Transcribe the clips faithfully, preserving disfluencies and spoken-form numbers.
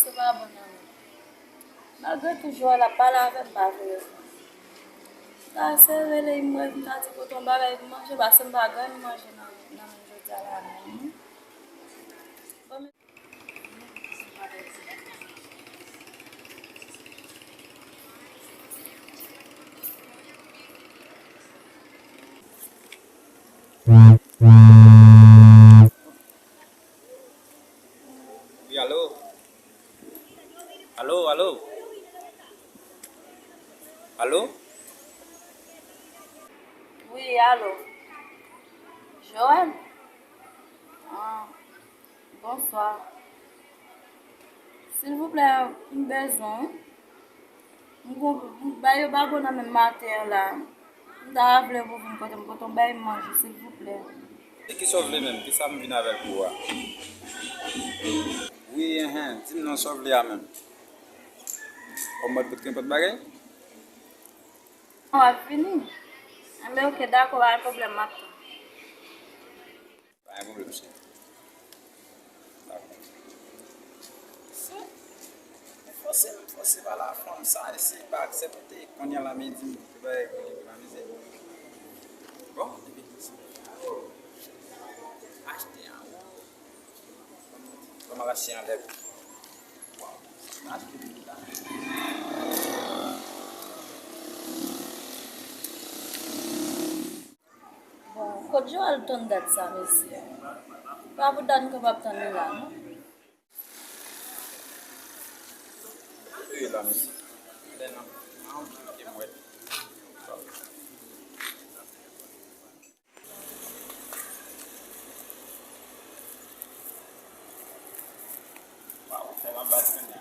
Sa pa bon nan men. Malgre tou Joel ap pale avè m, m pa vle reponn. M ta eseye rele Imwèl, m ta di kote yon bagay pou manje, paske m pa gen anyen manje nan, nan men m jodi a la menm. Bon, men Wi, alo? Alo, alo? Alo? Wi, alo. Joel? Ah, bonswa. Silvouplè, m bezwen w. M gon, m bay yo bago nan menm maten an la. M ta vle pou vin kote m, kote m bay manje, silvouplè. E kisa w vle menm? Kisa m vin avè l pou ou a? Wi, enhen, di m non, sa w vle a menm? Kòm mòd pou t kenpòt bagay? W ap vini? Enben, oke, dakò, pa gen pwoblèm, m ap tann. Pa gen pwoblèm, cheri. Dakò. Fòse, fòse, fòse pa la fanm sa, e si li pa aksepte, kounye a la, men di m, ki bagay pou li, pou l amize. Bon, epi, achte anwo. Kòman rache anlè? Bon, kot Joel tann dat sa, mesye? Pa pou dat m kapab tann li la, non. Kote l la, mesye? Lè nan, nan yon kite mwèt. Waw, fè m ap bat kounye a.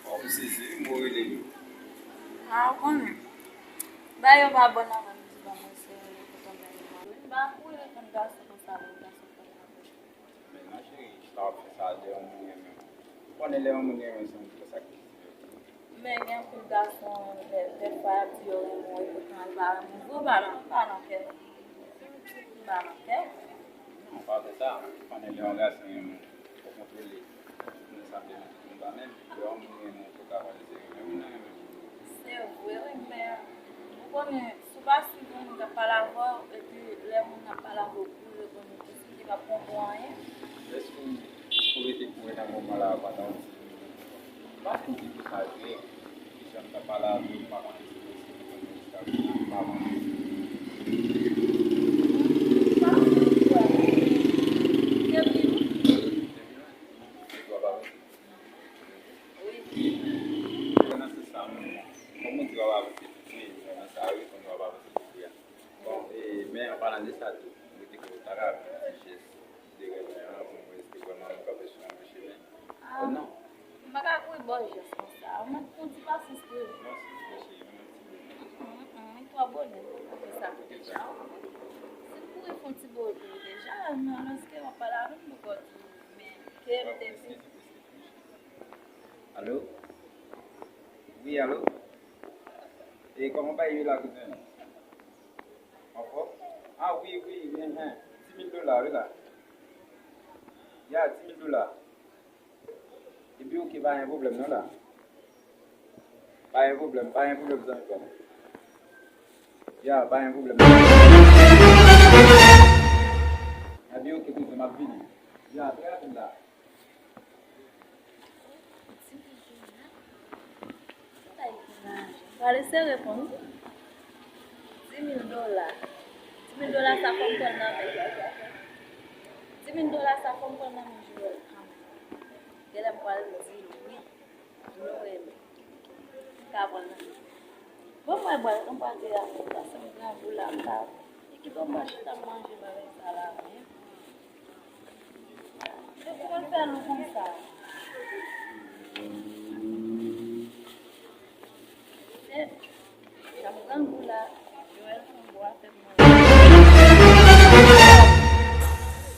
Waw, m sezi wi, m rele yo. A, ou konnen. Bagay yo pa bon nan men m, di ba mwen se kote m rele. M pa kouri reponn gason konsa, gason konsa. Men non, cheri, chita w ap fè sa de yon moun renmen w. Ou konnen lè yon moun renmen w, se yon moun konsa ki. Men gen anpil gason, dè, dèfwa, y ap di yo renmen w, epoutan yo pa renmen w. Vre, w pa nan, w pa nan kè. W pa nan kè. Non, pa vre sa. Ou konnen lè yon gason renmen w, fò kontwole. Ou konnen sa vle di tout moun pa menm. Lè yon moun renmen w, ou ka konnen se renmen moun nan renmen w. Se vre, wi, men ou konnen, si w pa swiv yon moun k ap pale avè w, epi lè moun nan ap pale avè w, pou reponn yon kesyon ki p ap konprann anyen. Èske ou, ou rete kouri nan moman la a pandan yon ti minit? M pa fin di pou sa vre. Kesyon m t ap pale avè w, m pa konnen si w rete konnen jiska kounye a, m pa konnen. Depi lwen. Depi lwen. Wi. Mwen nan sans sa, mwen, kòm ou di w ap avanse piti, mwen nan sa wi, kounye w ap avanse piti a. Bon, e, men an palan de sa tou, mwen te kwè w ta ka fè yon ti jès de renmen an pou mwen, èske vrèman nou kanpe sou yon bon chemen? Ah, non. M pa ka kouri ba w jès konsa. Ou mèt pran ti pasyans pou li. Non, silvouplè, cheri, mwen ti bonè. Mm, mm, li twò bonè pou fè sa pou deja. Si l kouri fè yon ti bobo deja, men lòske w ap pale avè m, m poko di w, men ke m te di. Alo? Wi, alo? E kòman bagay yo la, kouzen? Anfòm? Ah, wi, wi, wi, enhen. Dis mil dola, wi la. Ya, dis mil dola. Epi, oke, pa gen pwoblèm, non, la. Pa gen pwoblèm, pa gen pwoblèm, zanmi pa m. Ya, pa gen pwoblèm. Epi, oke, kouzen, m ap vini. Ya, trè rapid, la. Pale sere pou m. Dis mil dola. Dis mil dola sa fò m pran nan men. Dis mil dola sa fò m pran nan men Joel kanmenm. Genlè m pral di l wi. Nou renmen. M ka pran nan men. Bon, mwen bwè, m pral te a, paske m grangou la, m pa. Ekip an mwen chita m manje bagay sa la, men. Se pou mwen fè nou konsa. Se, jan m grangou la, Joel fè yon bwa fè m manje.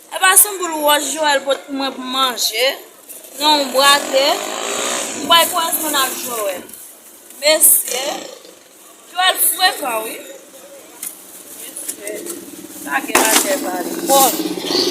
E pa sanboul wòch Joel pot pou mwen pou manje. Non, yon bwa te. M pral koresponn ak Joel. Mesye, Joel frekan, wi. Mesye. Lage atè pale. Bon.